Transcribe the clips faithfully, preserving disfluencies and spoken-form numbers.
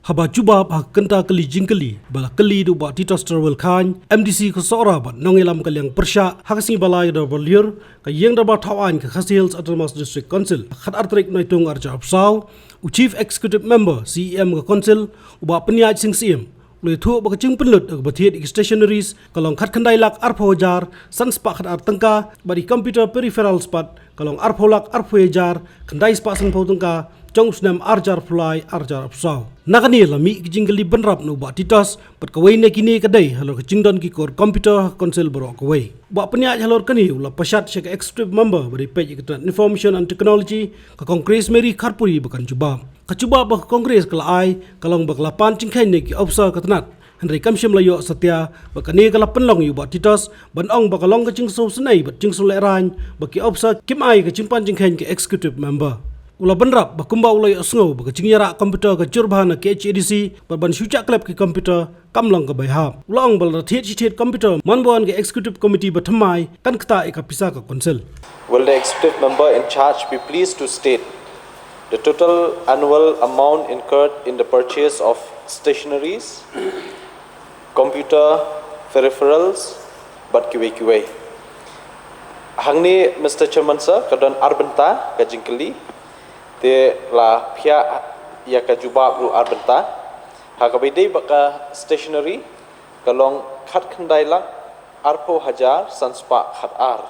Haba jubab ha ka kynta kali jingkali ba la kylli da u Bah Titos Terwel Chyne, M D C ka Sohra bad nongïalam ka liang pyrshah, ha ka sngi ba lai Dorbar Lyiur, ka Ïing Dorbar Thaw Aiñ ka Khasi Hills Autonomous District Council, khatar tarik Naitung arhajar arphew saw, u Chief Executive Member, C E M ka Council, u Bah Pynïaid Sing Syiem, u la ïathuh ba ka jingpynlut kaba thied ïa ki stationaries ka long khatkhyndai lak arphew hajar san spah khatar tyngka, bad ïa ki computer peripherals pat ka long arphew lak arphew hajar khyndai spah sanphew tyngka, jong u snem arhajar arphew lai arhajar arphew saw. Na kane la mih ka jingkylli bynrap na u Bah Titos, bad kawei na kine ka dei halor ka jingdon ki kur computer ha ka Council baroh kawei. U Bah Pynïaid halor kane u la pashat sha ka Executive Member ba dei peit ïa ka tnat Information and Technology, ka Kong Grace Mary Kharpuri, ba kan jubab. Ka jubab ba ka Kong Grace ka la ai ka long ba ka la pan jingkheiñ na ki ophisar ka tnat, hynrei kam shym la ïoh satia, bad kane ka la pynlong ïa u Bah Titos ban ong ba ka long ka jingsngewsynei bad jingsngewlehraiñ ba ki ophisar kim ai ka jingpan jingkheiñ ka Executive Member. U la bynrap ba kumba u la ïohsngew ba ka jingïarap computer ka jur bha na K H A D C, bad ban shu jah klep ki computer kam long kaba hap. U la ong ba lada thied shi thied computer man ba wan ka Executive Committee ba thymmai, kan ktah ïa ka pisa ka Council. Will the executive member in charge be pleased to state the total annual amount incurred in the purchase of stationaries, computer peripherals, bad kiwei kiwei? Hangne, Mister Chairman Sir, ka don ar bynta ka jingkylli, te la phiah ïa ka jubab ruh ar bynta. Ha kaba ïadei bad ka stationery, ka long khatkhyndai lak arphew hajar san spah khatar.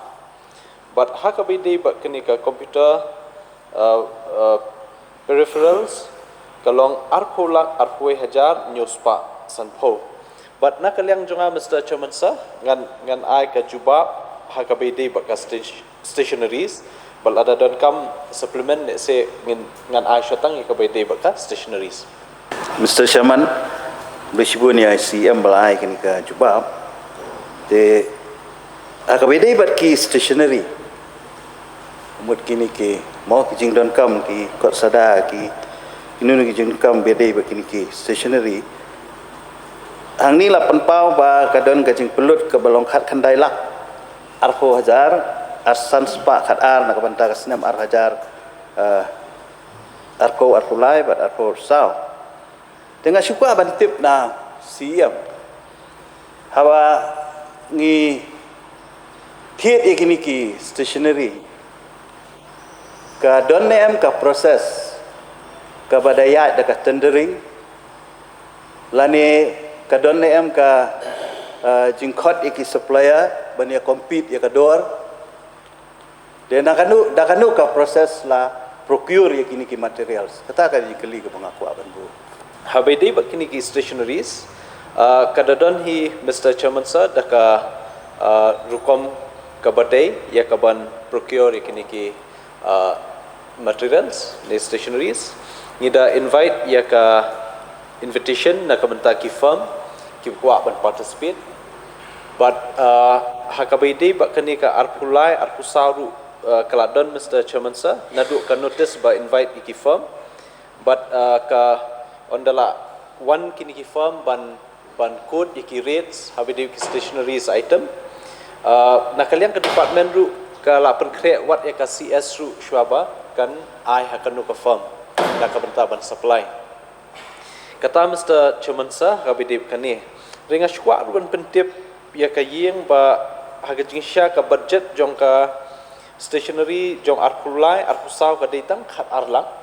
Bad ha kaba ïadei bad kane ka computer, uh, uh, peripherals, ka long arphew lak arphew wei hajar hynñiew spah sanphew. Bad na ka liang jong nga, Mister Chairman Sir, ngan, ngan ai ka jubab ha kaba ïadei bad ka station, stationaries, bad lada donkam supplement ne se ngin, ngan ai shwa tang ïa kaba ïadei bad ka stationaries. Mister Chairman, khublei shibun ïa i C E M ba la ai kane ka jubab. Te ha kaba ïadei bad ki stationery, mut kine ki, mo, ki jingdonkam, ki kot sada, ki, kino kino ki jingdonkam ba ïadei bad kine ki stationery, hangne la pynpaw ba ka don ka jingpynlut kaba long khatkhyndai lak arphew hajar ar san spah khatar na ka bynta ka snem ar hajar, eh, arphew arphew lai bad arphew arphew saw. Te nga shu kwah ban tip na C E M, haba ngi thied ïa kine ki stationery, ka don ne em ka process kaba da ïaid da ka tendering, lane ka don ne em ka, eh, jingkhot ïa ki supplier ban ïa compete ïa ka dor? Te na kano, da kano ka process la procure ïa kine ki materials? Kata ka jingkylli kaba nga kwah ban buh. Haba ïadei bad kine ki stationaries, ah, ka da don hi, Mister Chairman Sir, da ka, ah, rukom kaba dei ïa kaban procure ïa kine ki, ah, materials ne stationaries. Ngi da invite ïa ka invitation na ka bynta ki firm kiba kwah ban participate. Bad, ah, ha kaba ïadei bad kane ka arphew lai arphew saw ruh, ah, ka la don, Mister Chairman Sir, naduh ka notice ba invite ïa ki firm. Bad, ah, ka, ynda la wan kine ki firm ban, ban quote ïa ki rates haba ïadei ki stationaries item, ah, na ka liang ka department ruh ka la pynkhreh wat ïa ka C S ruh shuwa ba kan ai ha kano ka firm na ka bynta ban supply. Kata, Mister Chairman Sir, kaba ïadei bad kane. Hynrei nga shu kwah ruh ban pyntip ïa ka ïing ba ha ka jingshisha ka budget jong ka stationery jong arphew lai arphew saw ka dei tang khatar lak.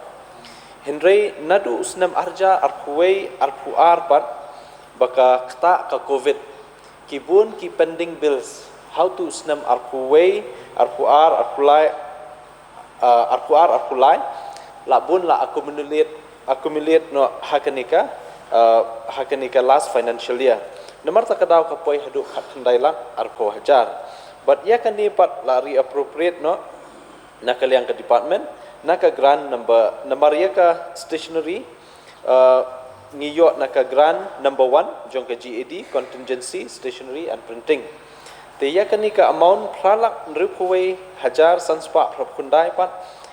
Hynrei naduh u snem arhajar arphew wei arphew ar pat, ba ka ktah ka covid, ki bun ki pending bills ha uto u snem arphew wei arphew ar arphew lai, ah, arphew ar arphew lai, la bun la accumulate, accumulate noh ha kane ka, ah, ha kane ka last financial year. Namar kata ka daw ka poi haduh khatkhyndai lak arphew hajar. Bad ïa kane pat la reappropriate noh na ka liang ka department na ka grant number, namar ïa ka stationery, ah, ngi ïoh na ka grant number one jong ka G A D, Contingency, Stationery and Printing. Te ïa kane ka amount phra lak hynriewphew wei hajar san spah phra khyndai pat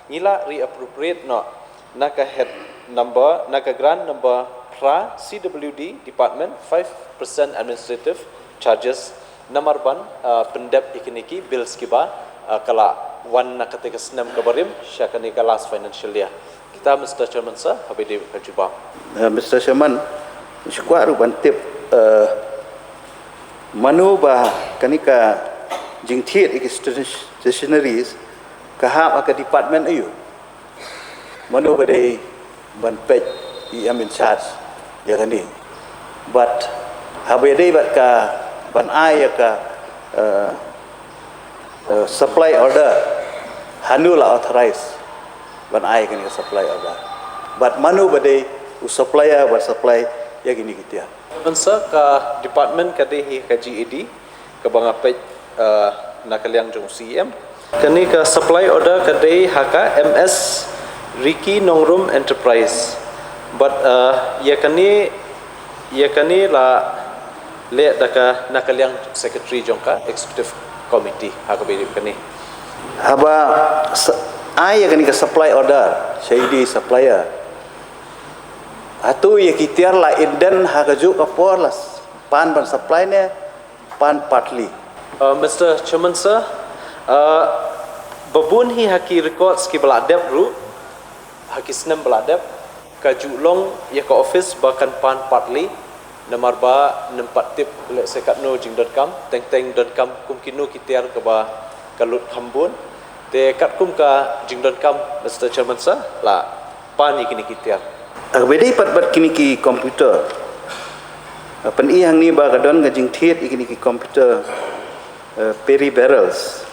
ngi la reappropriate noh na ka head number, na ka grant number phra, C W D department, five percent administrative charges, namar ban, ah, pyndep ïa kine ki bills kiba, ah, ka la wan na kata ka snem kaba rim sha kane ka last financial year. Ki Ta Mister Chairman Sir, haba ïadei bad ka jubab. Uh, Mister Chairman, shu kwah ruh ban tip, uh, mano ba kane ka jingthied ïa ki station-, stationaries ka hap ha ka department aïu? Mano ba dei ban peit, EM in charge ïa kane? Bad haba ïadei bad ka ban ai ïa ka, uh, uh, supply order, hano la authorize ban ai kane ka supply order? Bad mano ba dei u supplier ba supply ïa kine ki tiar? Answer, ka department ka dei hi ka GAD, kaba nga peit, uh, na ka liang jong CEM. Kane ka supply order ka dei ha ka M S Ricky Nongrum Enterprise. Bad, uh, ïa kane, ïa kane la leh da ka, na ka liang secretary jong ka executive committee, ha kaba ïadei bad kane. Haba sa-, ai ïa kane ka supply order sha ine i supplier, hato ïa ki tiar la indent ha kajuh ka por la s-, pan ban supply ne pan partly? Uh, Mister Chairman Sir, uh, ba bun hi ha ki records kiba la dep ruh, ha ki snem ba la dep, ka ju long ïa ka office ba kan pan partly, namar ba ngim pat tip lehse katno jingdonkam, teng teng donkam kum kino ki tiar kaba ka lut kham bun. Te katkum ka jingdonkam, Mister Chairman Sir, la pan ïa kine ki tiar. Haba ïadei pat bad kine ki computer, uh, pyni hangne ba ka don ka jingthied ïa kine ki computer, uh, peripherals.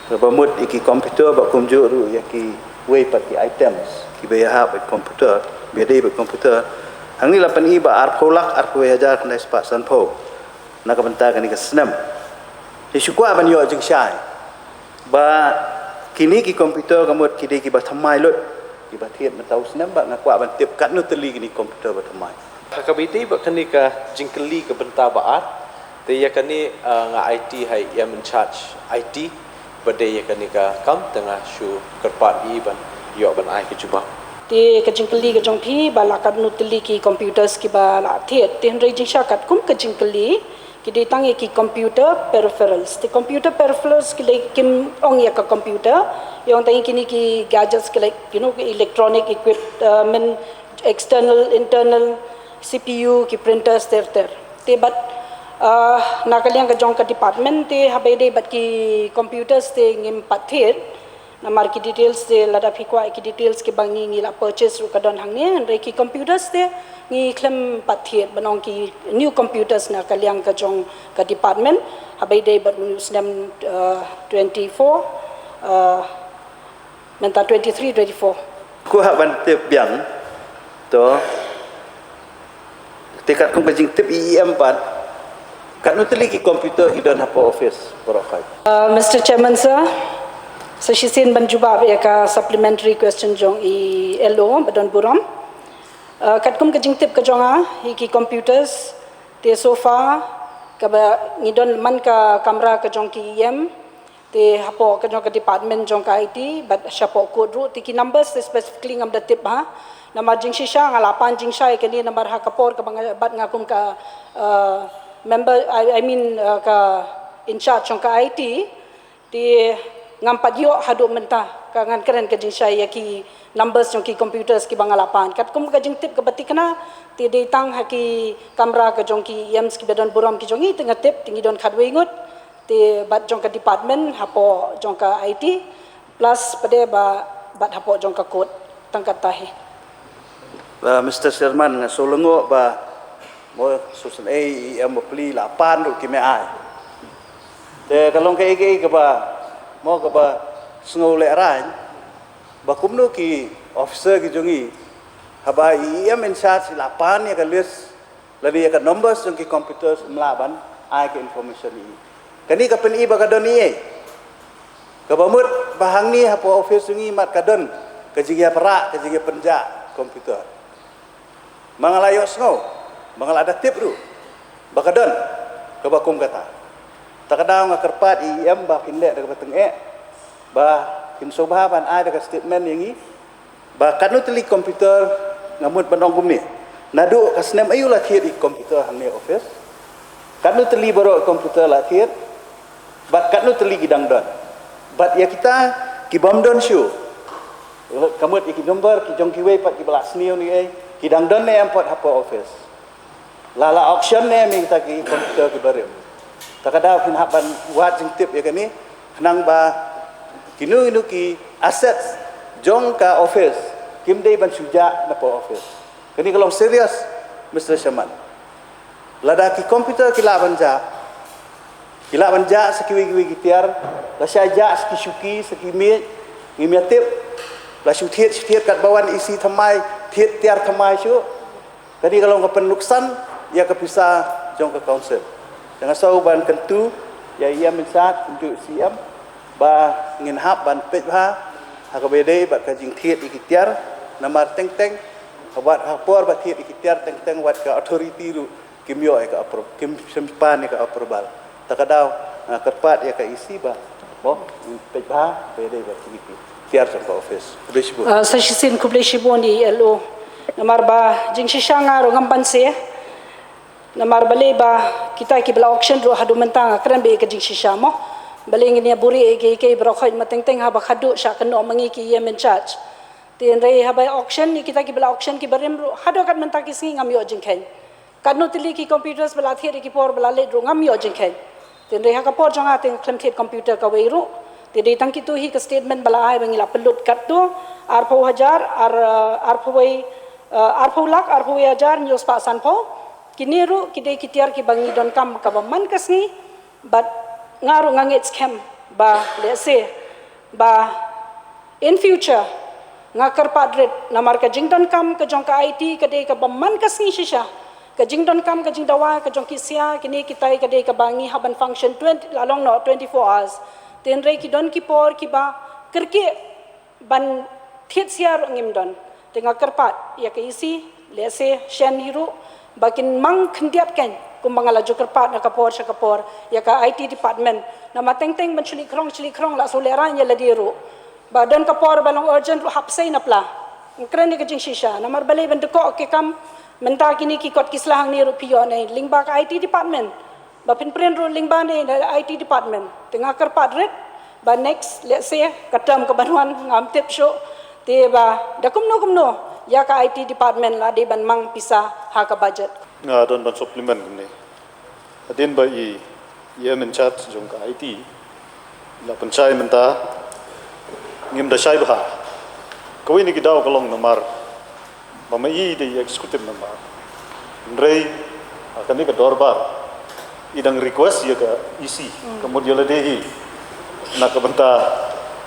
Kaba mut ïa ki computer bad kumjuh ruh ïa kiwei pat ki items kiba ïahap bad computer, ba ïadei bad computer. Hangne la pyni ba arphew lak arphew hajar khyndai spah sanphew na ka bynta kane ka snem. Te shu kwah ban ïoh jingshai ba kine ki computer ka mut ki dei kiba thymmai lut, kiba thied mynta u snem, bad nga kwah ban tip katno tylli kine ki computer ba thymmai. Ha kaba ïadei bad kane ka jingkylli ka bynta ba ar, te ïa kane, ah, nga aiti ha i EM in charge IT ba dei ïa kane ka kam, te nga shu kyrpad ïa i ban ïoh ban ai ka jubab. Te ka jingkylli ka jong phi ba la katno tylli ki computers kiba la thied, te hynrei jingshai katkum ka jingkylli ki dei tang ïa ki computer peripherals. Te computer peripherals ki dei, kim ong ïa ka computer, ïa ong tang ïa kine ki gadgets ki, like, you know, electronic equipment, external, internal, CPU, ki printers ter ter. Te bad, ah, na ka liang ka jong ka department, te haba ïadei bad ki computers te ngim pat thied. Namar ki details te lada phi kwah ki details kiba ngi, ngi la purchase ruh ka don hangne, hynrei ki computers te ngi khlem pat thied ban ong ki new computers na ka liang ka jong ka department. Haba ïadei bad une u snem, ah, twenty-four, ah, mynta twenty-three, twenty-four. Ku hap ban tip biang to. Te katkum ka jingtip i EM pat, katno tylli ki computer ki don hapoh office baroh kawei? Uh, Mister Chairman Sir, sa shisien ban jubab ïa ka supplementary question jong i LO ba don burom. Uh, katkum ka jingtip ka jong nga, ïa ki computers te so far kaba ngi don man ka kamra ka jong ki EM, te hapoh ka jong ka department jong ka IT, bad shapoh court ruh, te ki numbers te specifically ngam da tip bha. Namar jingshisha nga la pan jingshai kane namar ha ka por kaba nga, bad nga kum ka, uh, member, I, I mean, uh, ka in charge jong ka IT, te ngam pat ïoh haduh mynta, ka ngan kren ka jingshai ïa ki numbers jong ki computers kiba nga la pan. Katkum ka jingtip kaba thikna, te dei tang ha ki kamra ka jong ki EMs kiba don burom ki jong ngi, te nga tip, te ngi don khatwei ngut. Te bad jong ka department hapoh jong ka IT, plus pat de ba bad hapoh jong ka court, tang katta hi. Ba, Mister Chairman, nga shu lyngngoh ba mo shu sngewsih i EM bapli la pan ruh kim ai. Te ka long kaei kaei kaba, mo kaba sngew lehraiñ, ba kumno ki officer ki jong ngi, haba i EM in charge i la pan ïa ka list, lane ïa ka numbers jong ki computers, ym lah ban ai ka information ïa i. Kane ka pyni ba ka don ei ei. Kaba mut ba hangne hapoh office jong ngi mat ka don ka jingïapyrshah, ka jingïapynjah computer. Ma nga la ïohsngew, ma nga la da tip ruh ba ka don kaba kum kata. Ta ka daw nga kyrpad ïa i EM ba kin leh da kaba tyngeh, ba kin sngewbha ban ai da ka statement ïa ngi, ba katno tylli computer, nga mut ban ong kumne. Naduh ka snem aïu la thied i computer hangne office? Katno tylli baroh computer la thied? Bad katno tylli ki dang don? Bad ïa kita ki bym don shuh, Ka mut ïa ki number ki jong kiwei pat kiba la sniew ne ei, ki dang don ne em pat hapoh office. La la auction ne em ïa kita ki computer kiba rim. Ta ka daw phin hap ban wad jingtip ïa kane, khnang ba kino kino ki assets jong ka office kim dei ban shu jah napoh office. Kane ka long serious, Mister Chairman. Lada ki computer ki lah ban jah, ki lah ban jah sa kiwei kiwei ki tiar, la shah jah sa ki shuki, sa ki miej, ngim ïa tip, la shu thied shu thied katba wan isi thymmai, thied tiar thymmai shuh. Kane ka long ka pynluksan ïa ka pisa jong ka council. Te nga sngew ban kyntu ïa i em in charge, kyntu C M, ba ngin hap ban peit bha ha kaba ïadei bad ka jingthied ïa ki tiar, namar teng teng, ha wat ha por ba thied ïa ki tiar teng teng wat ka authority ruh kim ïoh ïa ka appro-, kim shym pan ïa ka approval. Ta ka daw nga kyrpad ïa ka E C ba, mo, ngin peit bha ba ïadei bad kine ki tiar jong ka office. Khublei shibun. Ah, sa shisien khublei shibun ïa i L O. Namar ba jingshisha nga ruh ngam banse. Namar balei ba kita kiba la auction ruh haduh mynta nga kren beit ïa ka jingshisha mo. Balei ngin ïa buhrieh ïa kiei kiei baroh khoit, ma teng teng haba khatduh shah kynnoh ma ngi ki em in charge. Te hynrei haba auction ïa kita kiba la auction kiba rim ruh haduh kat mynta ki sngi ngam ïoh jingkheiñ. Katno tylli ki computers ba la thied ïa ki por ba la leit ruh ngam ïoh jingkheiñ. Te hynrei ha ka por jong nga te nga khlem thied computer kawei ruh. Te dei tang kito hi ka statement ba la ai ba ngi la pynlut katto, arphew hajar, ar, arphew wei, eh, arphew lak, arphew wei hajar, hynñiew spah sanphew. Kine ruh ki dei ki tiar kiba ngi donkam kaba man ka sngi. Bad nga ruh nga ngeit skhem ba lehse ba in future nga kyrpad rit, namar ka jingdonkam ka jong ka I T ka dei kaba man ka sngi shisha. Ka jingdonkam ka jingdawa ka jong ki sia kine kitai ka dei kaba ngi hap ban function twenty, la long noh twenty-four hours. Te hynrei ki don ki por kiba kyrkieh ban thied sia ruh ngim don. Te nga kyrpad ïa ka E C, lehse shen hi ruh ba kin mang khyndiat kein kumba nga la ju kyrpad na ka por sha ka por ïa ka I T department. Namar teng teng ban shlei khrong shlei khrong la shu lehraiñ ïa lade ruh. Ba don ka por ba long urgent ruh hap sei na pla. Nga kren ïa ka jingshisha, namar balei ban dkoh ki kam mynta kine ki kot ki sla hangne ruh phi ïoh ne lyngba ka I T department. Ba phin print ruh lyngba ne na I T department. Te nga kyrpad rit ba next, lehse ka term kaban wan ngam tip shuh. Te ba da kumno kumno ïa ka I T department la dei ban mang pisa ha ka budget. Nga don ban supplement kumne. Hadien ba i, i em in charge jong ka I T la pynshai mynta, ngim da shai bha. Kawei na ki daw ka long namar ba ma i dei executive member. Hynrei ha kane ka dorbar i dang request ïa ka E C, ka mut ïa lade hi na ka bynta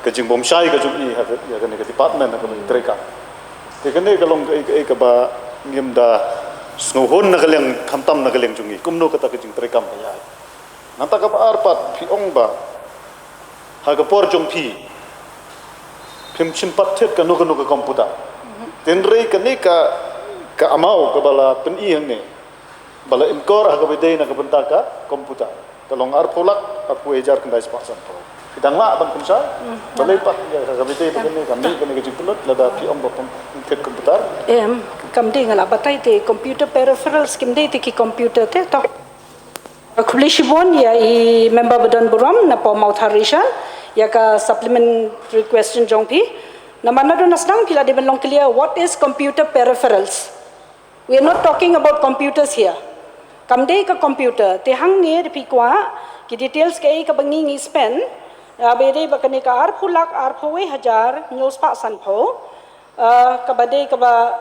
ka jingbymshai ka jong i ha ka, ïa kane ka department, ha kaba i treikam. Te kane ka long kaei kaei kaba ngim da sngewhun na ka liang, khamtam na ka liang jong i kumno kata ka jingtreikam ka ïai. Nangta kaba ar pat phi ong ba ha ka por jong phi phim shym pat thied kano kano ka computer. Te hynrei kane ka, ka amount kaba la pyni hangne ba la incur ha kaba dei na ka bynta ka computer ka long arphew lak arphew hajar khyndai spah sanphew. Phi dang lah ban pynshai? Balei pat ïa ha kaba dei ba kane ka mih kane ka jingpynlut lada phi ong ba pynphied computer? Em, kam dei, nga la batai te computer peripherals kim dei te ki computer te to. Khublei shibun ïa i member ba don burom na pdeng Mawthadraishan ïa ka supplementary question jong phi. Namar naduh na sdang phi la dei ban long clear what is computer peripherals. We are not talking about computers here. Kam dei ka computer te hangne da phi kwah ki details kaei kaba ngi ngi spend. Ba dei ba kane ka arphew lak arphew wei hajar hynñiew spah sanphew. Ah, kaba dei kaba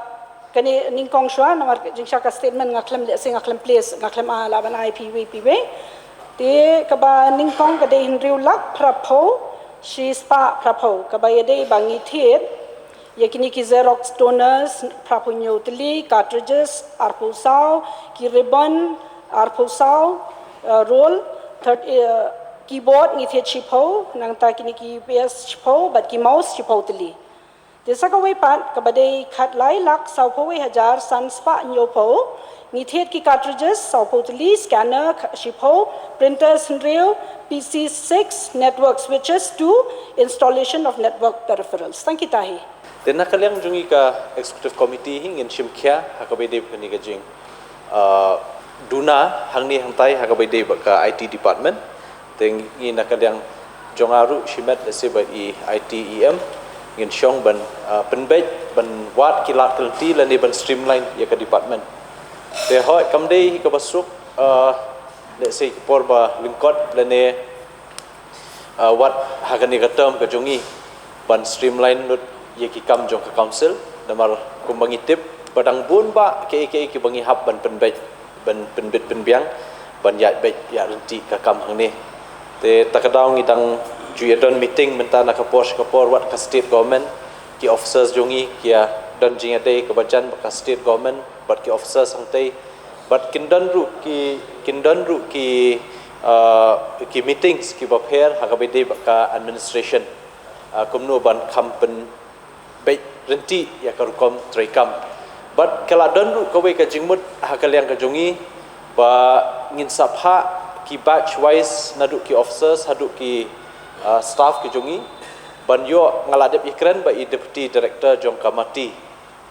kane nyngkong shuwa, namar jingshisha ka statement nga khlem, lehse nga khlem place, nga khlem, ah, lah ban ai phi wei phi wei. Te kaba nyngkong ka dei hynriew lak phraphew shi spah phraphew, kaba ïadei ba ngi thied ïa kine ki Xerox toners phraphew hynñiew tylli, cartridges arphew saw, ki ribbon arphew saw, eh, roll, third, eh, keyboard ngi thied shiphew, nangta kine ki U P S shiphew bad ki mouse shiphew tylli. Te sa kawei pat kaba dei khatlai lak sawphew wei hajar san spah hynñiewphew, ngi thied ki cartridges sawphew tylli, scanner shiphew, printers hynriew, P C six, network switches two, installation of network peripherals. Tang kita hi. Te na ka liang jong ngi ka executive committee hi ngin shim khia ha kaba ïadei bad kane ka jing, ah, duna hangne hangtai ha kaba ïadei bad ka I T department. Te ngi na ka liang jong nga ruh shimet lehse bad i I T E M Ngin shong ban, ah, pynbeit, ban wad ki lad ki lynti lane ban streamline ïa ka department. Te hooid kam dei hi kaba suk, ah, lehse ki por ba lyngkot lane, ah, wat ha kane ka term ka jong ngi ban streamline lut ïa ki kam jong ka council, namar kumba ngi tip ba dang bun bah kaei kaei kiba ngi hap ban pynbeit, ban pynbit pynbiang, ban ïaid beit ïaid ryntih ka kam hangne. Te ta ka daw ngi dang ju ïa don meeting mynta na ka por sha ka por wat ka state government, ki officers jong ngi ki ïa don jingïadei kaba jan bad ka state government bad ki officers hangtei, bad kin don ruh ki, kin don ruh ki, ah, ki meetings kiba pher ha kaba ïadei bad ka administration, ah, kumno ban kham pyn beit ryntih ïa ka rukom treikam. Bad ka la don ruh kawei ka jingmut ha ka liang ka jong ngi ba ngin sa phah ki batch wise naduh ki officers haduh ki, ah, staff ki jong ngi ban ïoh, nga la dep ïakren bad i deputy director jong ka MATI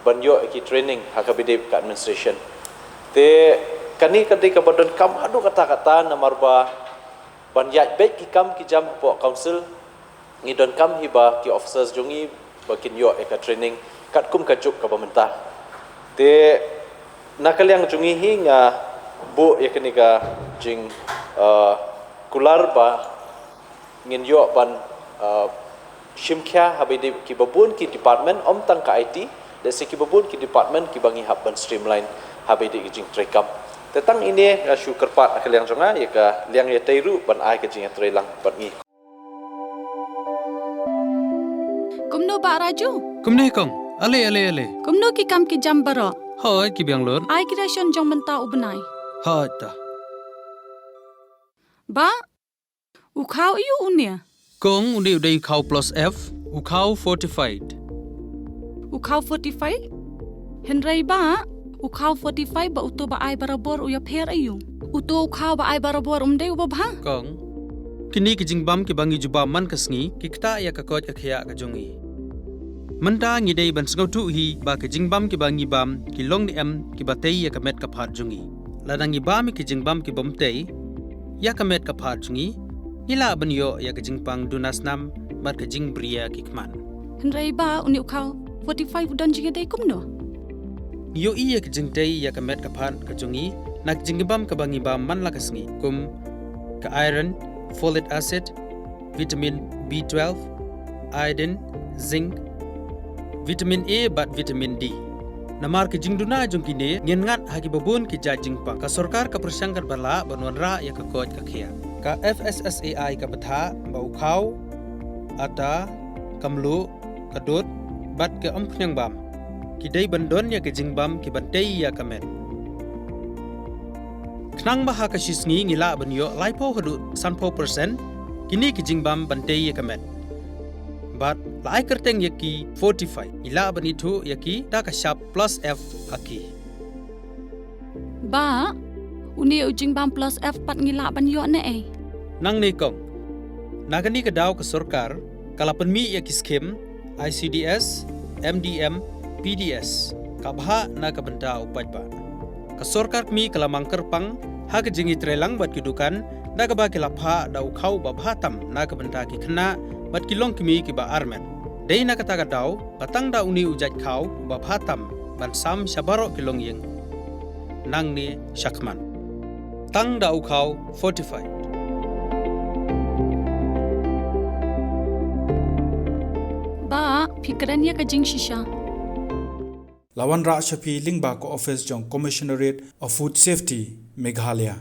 ban ïoh ïa ki training ha kaba ïadei bad ka administration. Te kane ka dei kaba donkam haduh katta katta namar ba ban ïaid beit ki kam ki jam hapoh council, ngi donkam hi ba ki officers jong ngi ba kin ïoh ïa ka training katkum ka juk kaba mynta. Te na ka liang jong ngi hi nga buh ïa kane ka jing, ah, kular ba ngin ïoh ban, ah, shim khia haba ïadei kiba bun ki department, ym tang ka IT, lehse kiba bun ki department kiba ngi hap ban streamline haba ïadei ki jingtreikam. Te tang ine nga shu kyrpad na ka liang jong nga, ïa ka liang ïatei ruh ban ai ka jingïatreilang bad ngi. Kumno Bah Raju? Kumne kong, ale ale ale. Kumno ki kam ki jam baroh? Hooid ki biang lut. Ai ki ration jong mynta u bnai. Hooid ta. Bah, u khaw aiu une? Kong, une u dei u khaw plus F, u khaw fortified. U khaw fortified? Hynrei Bah, u khaw fortified bad uto ba ai barabor u ïapher aiu? Uto u khaw ba ai barabor um dei uba bha? Kong, kine ki jingbam kiba ngi ju bam man ka sngi ki ktah ïa ka koit ka khiah ka jong ngi. Mynta ngi dei ban sngewthuh hi ba ki jingbam kiba ngi bam ki long ne em kiba tei ïa ka met ka phad jong ngi. Lada ngi bam ïa ki jingbam kibym tei ïa ka met ka phad jong ngi, ngi lah ban ïoh ïa ka jingpang duna snam bad ka jingbriew ki khmat. Hynrei Bah, une u khaw fortified u don jingïadei kumno? Ngi ïohi ïa ka jingtei ïa ka met ka phad ka jong ngi na ka jingbam kaba ngi bam man la ka sngi, kum ka iron, folic acid, vitamin B twelve, iodine, zinc, vitamin A bad vitamin D. Namar ka jingduna jong kine ngin ngat ha kiba bun ki jait jingpang. Ka sorkar ka pyrshang katba lah ban wanrah ïa ka koit ka khiah. Ka F S S A I ka bthah ba u khaw, ata, ka mluh, ka dud bad ka umphniang bam ki dei ban don ïa ki jingbam kiban tei ïa ka met. Khnang ba ha ka shi sngi ngi lah ban ïoh laiphew haduh sanphew percent kine ki jingbam ban tei ïa ka met. Bad la ai kyrteng ïa ki fortified, ngi lah ban ithuh ïa ki da ka shap plus F ha ki. Bah, une u jingbam plus F pat ngi lah ban ïoh ne ei? Nangne kong, na kane ka daw ka sorkar ka la pynmih ïa ki skim I C D S, M D M, P D S, ka bhah na ka bynta u paidbah. Ka sorkar kmie ka la mang kyrpang ha ka jingïatreilang bad ki dukan da kaba ki la phah da u khaw ba bha tam na ka bynta ki khynnah bad ki longkmie kiba armet. Dei na kata ka daw ba tang da une u jait khaw uba bha tam ban sam sha baroh ki longïing nangne shakhmat. Tang da u khaw fortified. Bah, phi kren ïa ka jingshisha. La wanrah sha phi lyngba ka office jong Commissionerate of Food Safety, Meghalaya.